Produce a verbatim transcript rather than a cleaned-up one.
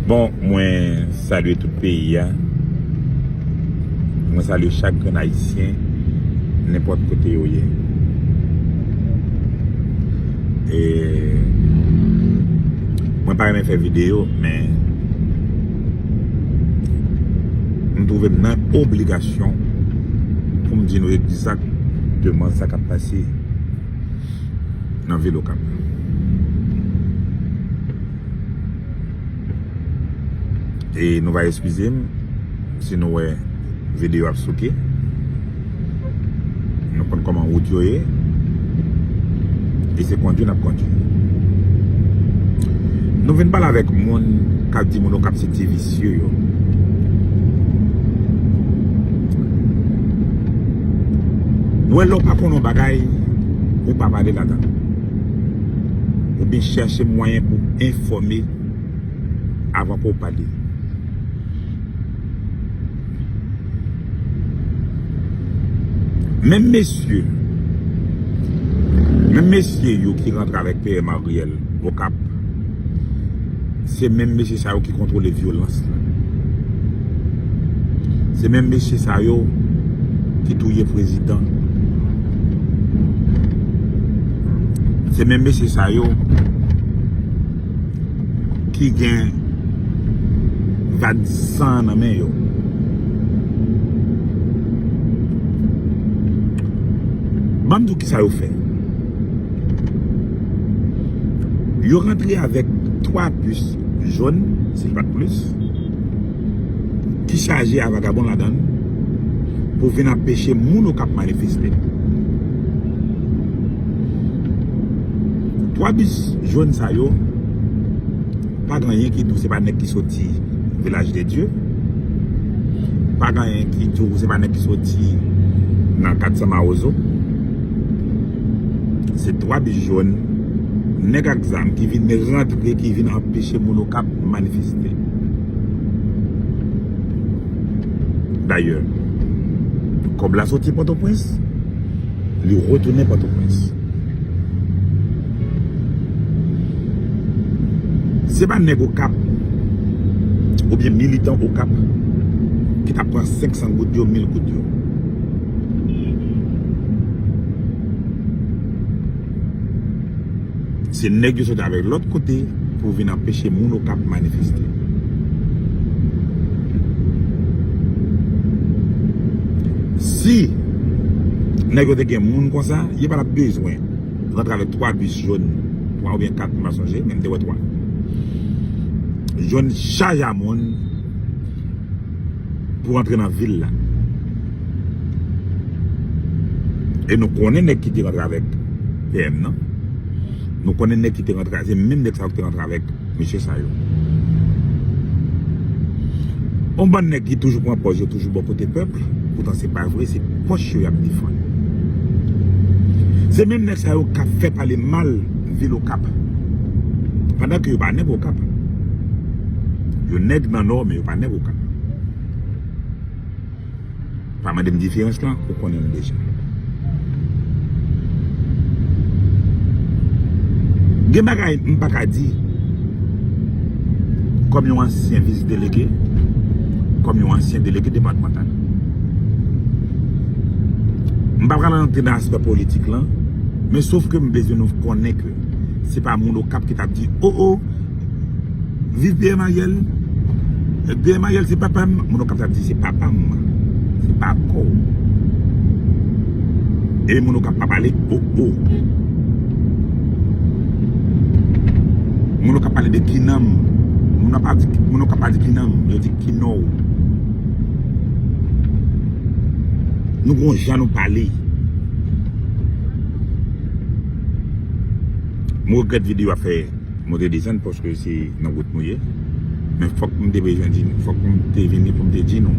Bon, mwen salye tout peyi a. Mwen salye chak grenn Ayisyen, nenpòt kote yo ye. E mwen pa renmen fè videyo, men m twouve m nan obligasyon pou m di nou egzakteman sa k ap pase nan vil Okap. E nou va eskize m si nou wè videyo ap souke. Nou konn kòman wout yo ye. E se kondui n ap kondui. Nou vin pale avèk moun k ap di moun Okap se ti visye yo. Nou wè lè w pa konnen yon bagay, ou pa pale ladan l. Oubyen chèche mwayen pou enfòme avan pou w pale. Menm mesye, menm mesye yo ki rantre avèk P M Ariel Okap, se menm mesye sa yo ki kontwole vyolans la. Se menm mesye sa yo ki touye prezidan. Se menm mesye sa yo ki gen vag san nan men yo. Ban m di w kisa yo fè. Yo rantre avèk twa bis jòn, si l pa t plis, ki chaje a vagabon ladan l, pou vin anpeche moun Okap manifeste. Twa bis jòn sa yo, pa gen anyen ki di w se pa nèg ki soti Vilaj de Dye. Pa gen anyen ki di w se pa nèg ki soti nan kat san Mawozo. Se twa bis jòn, nèg ak zam ki vin rantre, ki vin anpeche moun Okap manifeste. Dayè, kòb la soti Pòtoprens, li retounen Pòtoprens. Se pa nèg Okap oubyen militan Okap ki t ap pran senk san goud yo, mil goud yo. Se nèg yo sot avèk lòt kote pou vin anpeche moun Okap manifeste. Si nèg yo te gen moun konsa, yo pa t ap bezwen rantre avèk twa bis jòn, twa oubyen kat, m pa sonje, men m te wè twa. Jòn chaje a moun pou antre nan vil la. E nou konnen nèg ki te rantre avèk P M nan. Nou konnen nèg ki te rantre, se menm nèg sa yo ki te rantre avèk mesye sa yo. On bann nèg ki toujou pran pòz yo toujou bò kote pèp, poutan se pa vre, se pòch yo y ap defann. Se menm nèg sa yo k ap fè pale mal vil Okap. Pandan ke yo pa nèg Okap. Yo nèg nan Nò, men yo pa nèg Okap. Pa mande m diferans lan, ou konnen l deja. Gen bagay m pa ka di kòm yon ansyen vis delege, kòm yon ansyen delege depatmantal. M pa pral antre nan aspè politik lan, men sof ke m bezwen nou konnen ke se pa moun Okap ki t ap di, "O, o, viv P M Ariel, P M Ariel se papa m." Moun Okap t ap di, "Se papa m, se papa w." E moun Okap pa pale, "O, o." Moun Okap pale de kinanm. Moun Okap pa di, moun Okap pa di kinanm, yo di kinòw. Nou gon jan nou pale. M regrèt videyo a fè monte desann paske se nan wout nou ye. Men fòk m te bezwen di, fòk m te vini pou m te di nou.